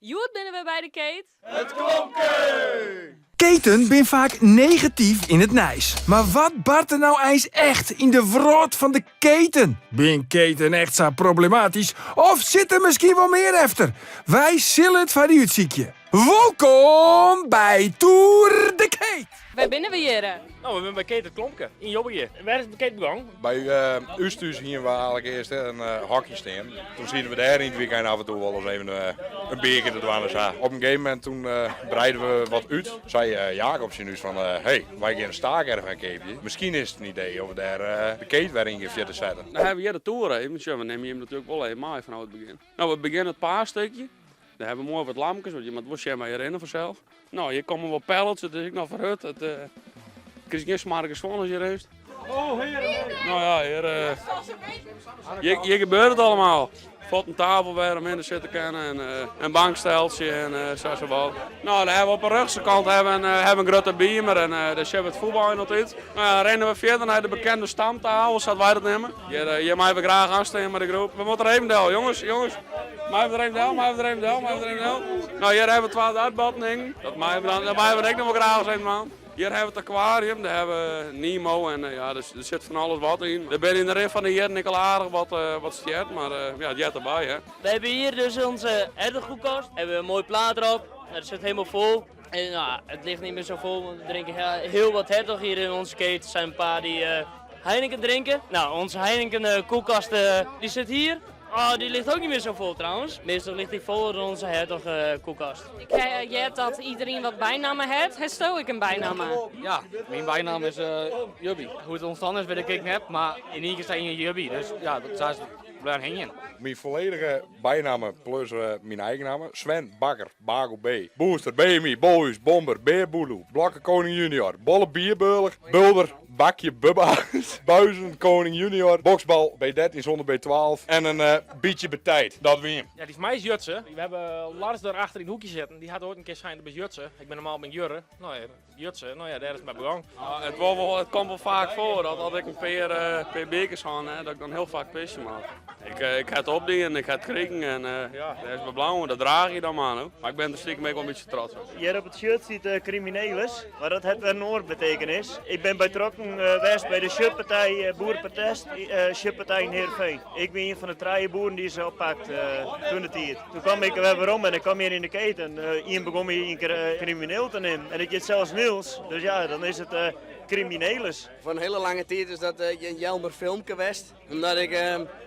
Hjoed binne we by de keet. It Klomke! Keten bin faak negatyf yn it nijs. Mar wat bart der nou eins echt yn de wrâld fan de keten? Bin keten echt sa problematysk of sit der miskien wol mear efter? Wy sille it foar dy útsykje. Wolkom by Tour de Keet! Wêr binne we hjir? No, we binne by Keet It Klomke yn Jobbegea. Wêr is de keet begong? By ús thús hiene we eigentlik earst in hokje stean. Toen sieten we dêr yn it wykein af en toe wol ris even in bierke te dwaan en sa. Op in gegeven momint toen breiden we wat út. Sei Jacob tsjin ús fan hey, wy gean in staakerven keapje. Miskien is it in idee of we dêr de keet wer yn fierder sette. Dan hawwe we hjir de toer even. Sjoch, we nimme jim natuerlik wol even mei fanôf it begjin. No, we begjinne it paadstikje. Dêr hawwe we moai wat lamkes, want je moatte wol sjen wêr je rinne fansels. No, hjir komme wol pallets, it is ek noch ferhurd. It uh, krijst gjin smoarge skuon as je rinst. Oh, heer. No ja, hjir, uh, hjir, hjir gebeurt it allemaal. Fuort in tafel wêr om hinne sitte kinne en uh, in banksteltsje en uh, sa sa wat. No, dan hawwe we op de rjochtse kant hawwe we in, uh, hawwe in grutte beamer en uh, dêr sjogge we it fuotbal yn altyd. No ja, dan rinne we fierder nei de bekende stamtafel, sa't wy dat neame. Hjir, hjir meie we graach oan stean mei de groep. We moatte der even del, jonges, jonges. Meie we der even del, meie we der even del, meie we der even del. No, hjir hawwe we twa dartborden hingjen. Dat meie we dan, dat meie we ek noch wol graach ris even dwaan. Hjir hawwe we it akwarium, dêr hawwe we Nemo en ja, der sit fan alles wat yn. Der binne yn de rin fan de jierren ek al aardich wat, wat stjerd, mar ja, it heart derby, hè. We hebben hier dus onze herderkoelkast. Hebben we een mooi plaat erop. Het zit helemaal vol. En nou, het ligt niet meer zo vol, want we drinken heel wat hertog hier in onze keten. Er zijn een paar die Heineken drinken. Nou, onze Heineken koelkast die zit hier. Oh, die ligt ook niet meer zo vol trouwens. Meestal ligt die voller dan onze hertog koelkast. Ik hear dat iedereen wat bynamme hat. Hasto ek in bynamme? Ja, myn bynamme is Jubby. Hoe't it ûntstien is, wit ik net, mar yn ien kear sei ien Jubby. Dus ja, dat is bleaun hingjen. Myn folledige bynamme plus myn eigen namme, Sven Bakker, Bagel B, Booster, BMI, Bolhuis, Bomber, Beerboeloe, Blokke Koning Junior, Bolle Bierbeuler, Bulder, Bakje Bubba, Buizen Koning Junior, Boksbal B13 sûnder B12 en in bytsje betiid. Dat wie him. Ja, dy fan my is Jutse. We hawwe Lars dêr achter yn it hoekje sitten. Dy hat oait in kear sein, do bist Jutse. Ik bin normaal bin ik Jurre. No ja, Jutse, no ja, dêr is it mei begong. It, wol wol, it komt wol faak foar dat as ik in pear, pear bierkes hân ha, dat ik dan hiel faak pisje moat. Ik, ik ha it opdien, ik ha it krigen en ja, dêr is it by bleaun. Dat draach je dan mar, no. Mar ik bin der stiekem ek wol in bytsje trots op. Hjir op it shirt stiet krimineles, mar dat hat wer in oare betekenis. Ik bin betrokken west by de sjitpartij, boereprotest, sjitpartij yn Heerenveen. Ik wie ien fan de trije boeren dy't se oppakt toen de tiid. Toen kwam ik wer werom en ik kwam hjir yn de keten. Ien begûn my ien kear krimineel te neamen en ik hjit sels Niels, dus ja, dan is it krimineles. Foar in hiele lange tiid is dat in Jelmer filmke west. Omdat ik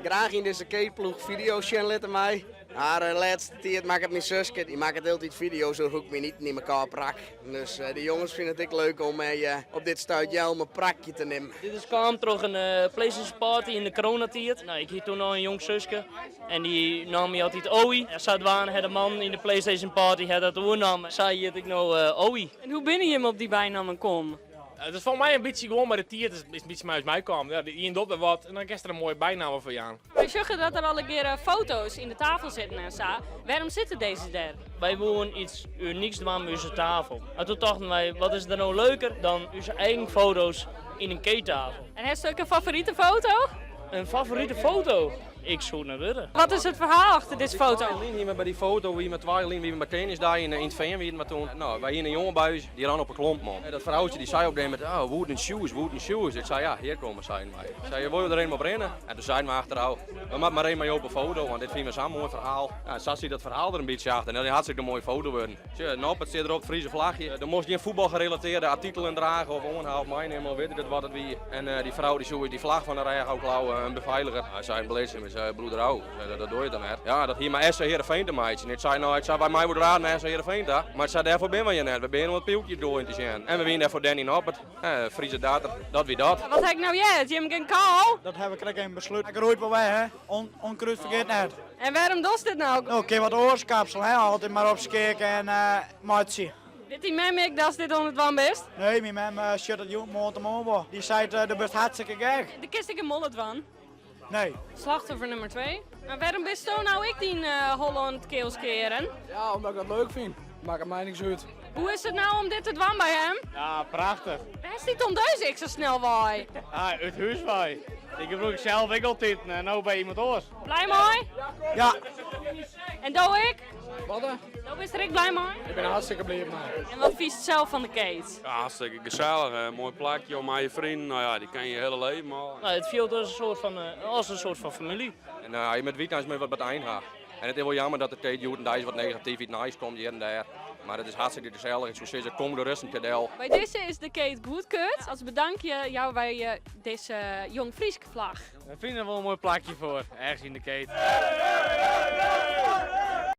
graach yn dizze keetploech fideo's sjen litte mei. Mar de lêste tiid makket myn suske, dy makket hieltyd fideo's oer hoe't ik myn iten yn mekoar prak. Dus de jonges fine it ek leuk om my op dit stuit Jelmer Prakje te nimmen. Dit is kaam troch in PlayStation party yn de coronatiid. Nou, ik hie toen al in jong suske en dy naam my altyd Owie. En sadwaande hat de man yn de PlayStation party hat dat oernommen. Sa hjit ik no Owie. En hoe binne jimme op dy bynammen kommen? It is foar my in bytsje gewoan mei de tiid, is in bytsje mei ús meikaam. Ja, de ien docht wer wat en dan kinst der in moaie bynamme foar jaan. Wy sjogge dat der allegear foto's yn de tafel sitten en sa. Wêrom sitte dizze der? Wy woenen iets unyks dwaan mei ús tafel. En toen tochten wy, wat is der no leuker dan ús eigen foto's yn in keettafel. En hast ek in favorite foto? In favorite foto? Ik soe it net witte. Wat is it ferhaal achter dizze foto? Twa jier lyn hiene we by dy foto, wie we twa jier lyn wie we by Keningsdei yn it Fean wiene we toen. No, wy hiene in jonge by ús, dy ran op 'e klompen om. Dat froutsje dy sei op in gegeven momint, oh, wooden shoes, wooden shoes. Ik sei, ja, hjir komme, seinen wy. Ik sei, wol je der even op rinne? En toen seinen we achterôf, we moatte mar even mei jo op 'e foto, want dit fine we sa'n moai ferhaal. Ja, sa siet dat ferhaal der in bytsje achter en dat is hartstikke in moaie foto wurden. Sjoch, Noppert stiet derop, it Friese flachje. Der moast gjin fuotbalgerelatearde artikelen drage of oan ha of meinimme of wit ik it wat it wie. En dy frou dy soe dy flach fan de rêch ôfklauwe, in befeiliger. Hy sei, bliksem, ik sei, broeder au, dat doar je dan net. Ja, dat hie mei SC Heerenveen te meitsjen. Ik sei, no, ik sei, wy meie wol graach nei SC Heerenveen ta, mar ik sei, dêrfoar binne wy hjir net. Wy binne om it pylkje goaien te sjen. En we wiene dêr foar Danny Noppert, Friese darter, dat wie dat. Wat ha ik no heard? Jim gean kaal? Dat ha we krekt even besluten. Ik roeit wol wer, hè. Onkruid fergiet net. En wêrom dochst dit no? No, kin wat oars kapsel, hè. Altyd mar opskeake en meitsje. Wit dyn mem ek datst dit oan it dwaan bist? Nee, myn mem sjocht it jûn moarntemoarn wol. Dy seit, do bist hartstikke gek. Do kinst ek in mullet dwaan. Nee. Slachtoffer nummer 2. Mar wêrom bisto no ek dyn holle oan it keal skearen? Ja, omdat ik dat leuk fyn. Makket my niks út. Hoe is it no om dit te dwaan by him? Ja, prachtich. Wêr is dy tondeus ek sa snel wei? Ah, út hús wei. Dy gebrûk ik sels ek altyd en no by iemand oars. Blij mei? Ja. En do ek? Wat? Do bist der ek blij mei? Ik bin der hartstikke bliid mei. En wat fynst sels fan de keet? Ja, hartstikke gesellich. Een moai plakje om mei je vrienden. Nou ja, die ken je hele leven al. Nou, it fielt as in soart fan, as in soart fan famylje. En uh, je moat wykeins mar wat by it ein ha. En it is wol jammer dat de keet hjoed-en-deis wat negatyf yn it nijs komt hjir en dêr. Mar it is hartstikke gesellich. Ik soe sizze, kom der ris in kear del. By dizze is de keet goedkeurd. As bedankje jouwe wy je dizze Jong Frysk flagge. We fine der wol in moai plakje foar, ergens yn de keet.